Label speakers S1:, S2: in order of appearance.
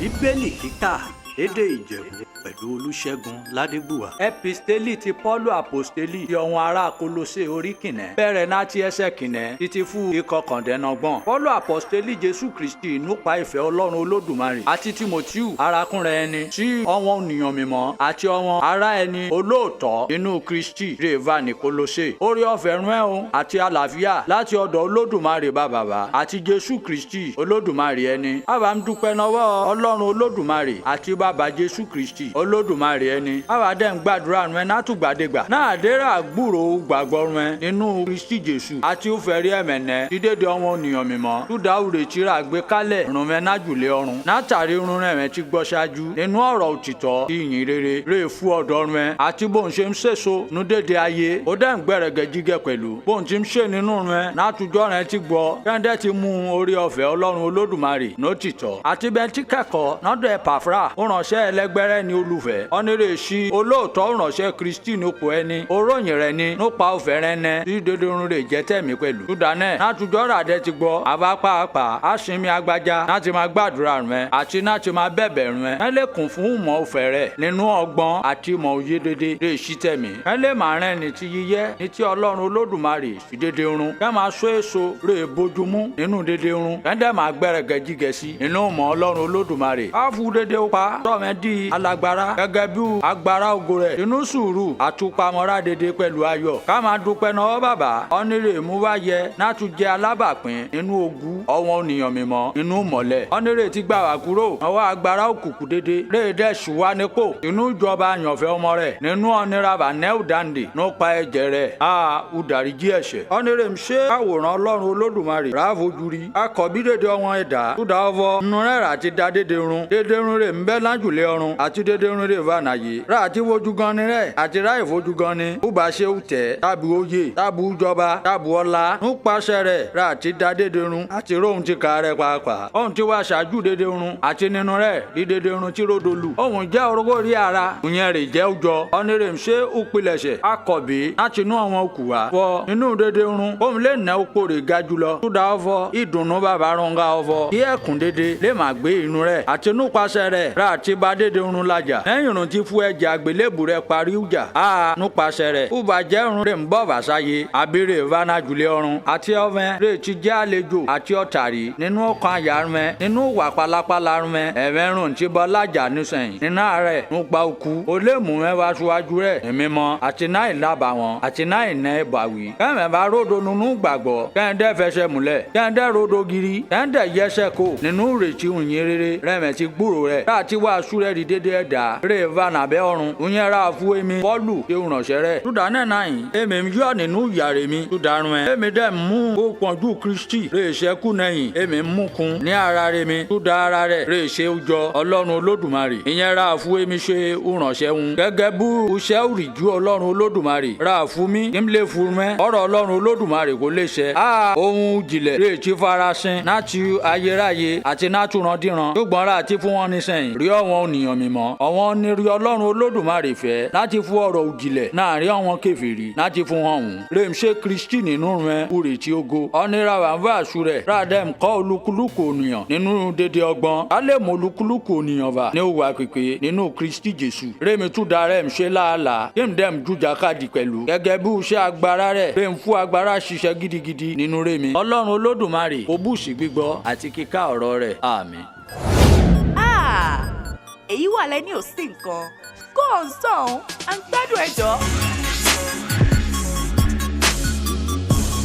S1: Bíbélì kíkà lédè Ìjẹ̀bú pẹ̀lú Olúṣẹ́gun Ládégbùwà. Episteli ti Pọ́ọ̀lù Àpọ́stélì ti ọ̀wọn ará Kólósè orí kìnẹ́ bẹ̀rẹ̀ láti ẹsẹ̀ kìnẹ́ títí fún ìkọkàndínlọ́gbọ̀n. Pọ́ọ̀lù Àpọ́stélì Jésù Kristi nípa ìfẹ́ Ọlọ́run Olódùmarè àti Tímótíù arákùnrin ẹni sí ọ̀wọn ènìyàn mímọ́ àti ọ̀wọn ará ẹni olóòótọ́ nínú Kristi rè va ní Kólósè. Oore ọ̀fẹ́ rún ẹ́ o àti àlàáfíà láti ọ̀dọ̀ Olódùmarè bàbá àti Jésù Kristi Olódùmarè ẹni. Àwa ń dúpẹ́ lọ́wọ́ Ọlọ́run Olódùmarè àti bàbá Jésù Kristi Olódùmarè ẹni. Àwa dẹ̀ ń gbàdúrà rún ẹ látùgbàdégbà. Náà dẹ́rà gbúròó gbàgbọ́ rún ẹ nínú Kristi Jésù àti òfẹ́rí ẹ̀mẹ̀nẹ́ ti dédé ọmọ ènìyàn mímọ́. Túdà òrètí rà gbé kálẹ̀ rún mẹ́ nájùlé ọ̀run. Látàrí rún rẹ̀ mẹ́ ti gbọ́ ṣáájú nínú ọ̀rọ̀ òtítọ́ ti ìyìn rere rè fún ọ̀dọ̀ rún ẹ àti bóun ṣe ń sèso nu dédé ayé. Ó dẹ̀ ń gbẹ̀rẹ̀gẹ̀ jígẹ̀ pẹ̀lú. Bóun ti ń ṣe nínú rún ẹ látùjọ́ rẹ̀ ti gbọ́. Kẹ́ńdẹ́ ti mú orí ọ̀fẹ́ Ọlọ́run Olódùmarè nótìtọ́. Àti bẹ́ẹ̀ tí kẹ́kọ̀ọ́ nọ́dọ̀ Ẹ̀pàfrà ó ránṣẹ́ ẹlẹ́gbẹ́rẹ́ ní olùfẹ́. Ọ̀nìrèsí olóòótọ́ ránṣẹ́ Kristi nípò ẹni. Oróyìn rẹ̀ ni nípa ọ̀fẹ́ rẹ̀ nẹ tí dédé irun rẹ̀ jẹ́ tẹ̀mí pẹ̀lú. Túdánẹ̀ látùjọ́ ràdẹ́ ti gbọ́ àbá pàápàá á sinmi agbájá láti máa gbàdúrà rẹ̀ àti láti máa bẹ̀bẹ̀ rẹ̀. Ẹ lè kún fún ìmọ̀ ọ̀fẹ́ rẹ̀ nínú ọgbọ́n àti ìmọ̀ òye dédé lè ṣí tẹ̀mí. Ẹ lè máa rẹ́ ní ti yíyẹ́ ní ti Ọlọ́run Olódùmarè sí dédé irun. Kẹ́ máa so èso rè bójúmú nínú dédé irun. Kẹ́ dẹ̀ máa gbẹ̀rẹ̀gẹ̀ jígẹ̀ sí nínú ìmọ̀ Ọlọ́run Olódùmarè. Á fún dédé pa tọ́mẹ di alágbára gẹ́gẹ́ bí agbára ògo rẹ̀. Inú sùúrù àtúpamọ́ra dédé pẹ̀lú ayọ̀. Ká máa dúpẹ́ náà bàbá ọ̀nìrè mú wá yẹ látú jẹ́ alábàápín nínú ogun ọ̀wọ́n ènìyàn mímọ́ nínú mọ̀lẹ́. Ọ̀nìrè ti gbà wá kúrò ọwọ́ agbára òkùnkùn dédé. Rédẹ̀ ṣùwà nípò inú ìjọba àyànfẹ́ ọmọ rẹ̀ nínú ọ̀nìràbà nẹ́ẹ̀ dàndé nípa ẹ̀jẹ̀ rẹ̀ a ùdàríjì ẹ̀ṣẹ̀. Ọ̀nìrè ń ṣe àwòrán Ọlọ́run Olódùmarè ráfojúrí. Akọ̀bí dédé ọ̀wọ́n ẹ̀dá túdà ọ̀fọ̀ nínú rẹ̀ rà ti da dédé run. Dédé run rè ń bẹ́ lájùlé ọ̀run àti dédé run rè va nàyè. Rà àti fojú gan ni rẹ̀ àti ráì fojú gan ni. Ó bá ṣe tẹ̀ tábù oyè tábù jọba tábù ọlá. Nípasẹ̀ rẹ̀ rà ti da dédé run àti róhun ti kà rẹ̀ pàápàá. Ohun tí wàá ṣáájú dédé run àti nínú rẹ̀ rí dédé run tí ródolù. Ohun jẹ́ orógbó rí ara. Ìyẹn rè jẹ́ òjọ. Ọ̀nìrè ń ṣe òpilẹ̀ṣẹ̀ akọ̀bí láti inú àwọn òkú wa. Fọ inú dédé run. Òun lè ná oko rè ga jùlọ. Túdà ọfọ ìdùnnú bàbá rọ̀ǹgà ọfọ. Kí ẹ̀kún dédé lè má gbé inú rẹ̀. Àti nípasẹ̀ rẹ̀ rà ti bá dédé run lajà. Lẹ́yìn irun ti fún ẹ̀jẹ̀ àgbélébù rẹ̀ parí ìjà. A nípasẹ̀ rẹ̀. Ó bá jẹ́ irun rẹ̀ ń bọ̀ bàṣáyé. Àbírè vanajulẹ̀ ọ̀run. Àti ọ̀fẹ́ rẹ̀ ti jẹ́ àlejò àti ọ̀tàrí nínú ọkàn àyà rẹ̀ nínú ìwà pálapàla rẹ̀ ẹ̀mẹ́rún ti bọ́ lájà nísẹ̀yìn. Nínú àárẹ̀ nípa òkú. Ó lè mú ẹ wá síwájú rẹ̀ ẹ̀mí mọ́ àti náà ìlàbà wọn àti náà ìnà ìbàwí. Kẹ́mẹ̀ bá ródo nínú gbàgbọ́. Kẹ́ńdẹ́ fẹsẹ̀ múlẹ̀. Kẹ́ńdẹ́ ródo giri. Kẹ́ńdẹ́ yẹsẹ̀ kó nínú ìrètí òyìn rere. Rẹ̀mẹ̀ ti gbúrò rẹ̀. Láti wá aṣú rẹ̀ di dédé ẹ̀dá. Rè va nàbẹ́ ọ̀run. Òyìn ra fún èmi. Pọ́ọ̀lù ṣe ìrànṣẹ́ rẹ̀. Túdà náà náà yìí. Èmi ń yọ̀ nínú ìyàrá mi. Túdà rún ẹ. Èmi dẹ̀ mú kó pọ̀njú Kristi. Rè ṣẹ́kù nẹ̀yìn. Èmi ń mú kun ní ara rẹ̀ mi. Túdà ara rẹ̀. Rè ṣe jọ Ọlọ́run Olódùmarè. Ìyẹn ra fún èmi ṣe ìrànṣẹ́ hun. Gẹ́gẹ́ bú iṣẹ́ òrìjú Ọlọ́run Olódùmarè. Ra fún mi. Kí n lè fún mẹ́. Ọ̀rọ̀ Ọlọ́run Olódùmarè kò lè ṣẹ. A ohun jìnlẹ̀ rè ti farasin láti ayérayé àti látúrandíran. Ṣùgbọ́n rà ti fún wọn nísẹ̀yìn. Rí ọ̀wọ́n ènìyàn mímọ́. Ọ̀wọ́n ní rí Ọlọ́run Olódùmarè fẹ́ láti fún ọ̀rọ̀ òjìlẹ̀ náà rí ọ̀wọ́n kèfèrí láti fún wọn hùn. Rèm ṣe Kristi nínú rẹ̀ kúrè tí ogo. Ọ̀nira wà ń bá àṣù rẹ̀. Rádẹ́m kọ́ olúkúlùkù ònìyàn nínú dédé ọgbọ́n. A lè mọ olúkúlùkù ònìyàn và ní òwà pípé nínú Kristi Jésù. Rèmi tún da rẹ̀ ń ṣe láàlàá. Kí n dẹ́m jújà káàdì pẹ̀lú. Gẹ́gẹ́ bí iṣẹ́ agbára rẹ̀. Rèm fún agbára ṣiṣẹ́ gidigidi nínú rèmi. Ọlọ́run Olódùmarè kó bùsí gbígbọ́ àti kíká ọ̀rọ̀ rẹ̀. Àmín.
S2: Ah, èyí wà lẹ́ni ò sí nǹkan. Go on sọ̀hún, à ń gbádùn ẹjọ́.